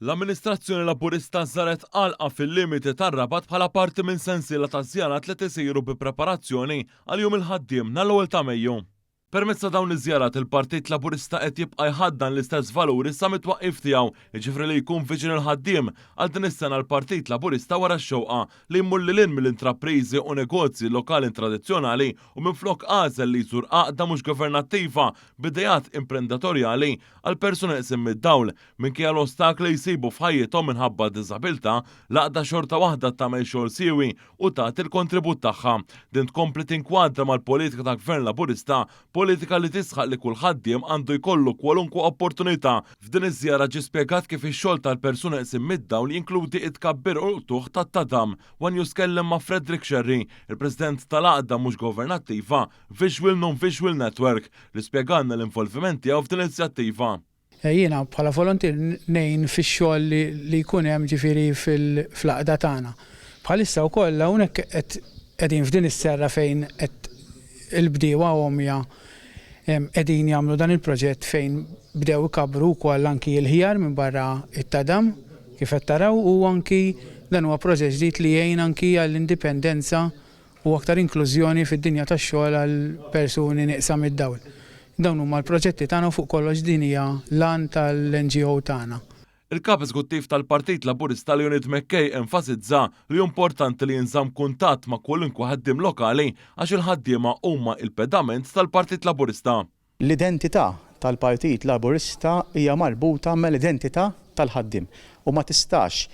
L-amministrazzjoni Laburista żaret għalqa fil-limiti tar-Rabat bħala parti minn sensiela ta' żjarat li isiru bi preparazzjoni għal Jum il-Ħaddiem nhar l-ewwel ta' Mejju. Permezz ta' dawn iż-żjarat il-Partit Laburista qed jibqa' jħaddan l-istess valuri sa mit-twaqqif tiegħu, jiġifieri li jkun viċin il-ħaddiem. Għal din is-sena l-Partit Laburista wera x-xewqa li jmur lil hinn mill-intrapriżi u negozji lokali tradizzjonali u minflok għażel li jżur għaqda mhux governattiva b'ideat imprendatorjali għal persuni neqsin mid-dawl. Minkejja l-ostakli li jsibu f'ħajjithom minħabba diżabilità, l-għaqda xorta waħda tagħmel xogħol siewi u tagħti l-kontribut tagħha. Din tkompli tinkwadra mal-politika ta' Gvern Laburista, politika li tisħaq li kull ħaddiem għandu jkollu kwalunkwe opportunità. F'din iż-żjara ġie spjegat kif ix-xogħol tal-persuni neqsin mid-dawl jinkludi t-tkabbir u l-qtugħ tat-tadam. One News tkellem ma' Frederick Scerri, il-President tal-għaqda mhux governattiva Visual Non-Visual Network, li spjegalna l-involviment tiegħu f'din l-inizjattiva. Jiena bħala volontier ngħin fix-xogħol li jkun hemm ġifieri fl-għaqda tagħna. Bħalissa wkoll hawnhekk qed qegħdin f'din is-serra fejn qed il-bdiewa għomja qegħdin jagħmlu dan il-proġett fejn bdew ikabbru wkoll anki l-ħjar minbarra t-tadam kif qed taraw u anki dan huwa proġett ġdid li jgħin anki għall-indipendenza u aktar inklużjoni fid-dinja tax-xogħol għal persuni nieqsa mid-dawl. Dawn huma l-proġetti tagħna u fuq kollox din hija l-għan tal-NGO tagħna. Il-Kap Eżekuttiv tal-Partit Laburista Leonid McKay enfasizza li hu importanti li jinżamm kuntatt ma' kwalunkwe ħaddiem lokali għax il-ħaddiema huma il-pedament tal-Partit Laburista. L-identità tal-Partit Laburista hija marbuta mal-identità tal-ħaddiem u ma tistax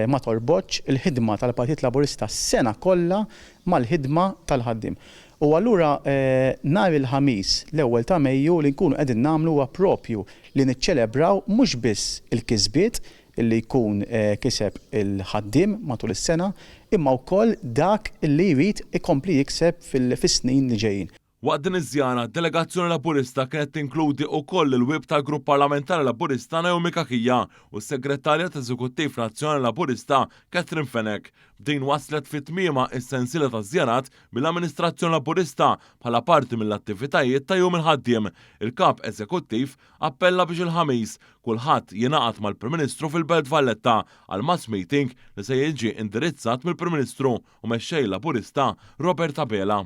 ma torbotx il-ħidma tal-Partit Laburista s-sena kollha mal-ħidma tal-ħaddiem. U allura nhar il-Ħamis l-ewwel ta' Mejju li nkunu qegħdin nagħmlu huwa propju li niċċelebraw mhux biss il-kisbiet li jkun kiseb il-ħaddiem matul is-sena imma wkoll dak li jrid ikompli jikseb fis-snin li ġejjin. Waqt din iż-żjara, delegazzjoni Laburista kienet tinkludi wkoll il-Whip tal-Grupp Parlamentari Laburista Naomi Cachia u s-Segretarjat Eżekuttiv Nazzjonali Laburista Catherine Fenech. B'din waslet fi tmiemha s-sensiela ta' żjarat mill-amministrazzjoni Laburista bħala parti mill-attivitajiet ta' Jum il-Ħaddiem. Il-Kap Eżekuttiv appella biex il-Ħamis kulħadd jingħaqad mal-Prim Ministru fil-Belt Valletta għal mass meeting li se jiġi indirizzat mill-Prim Ministru u Mexxej Laburista Robert Abela.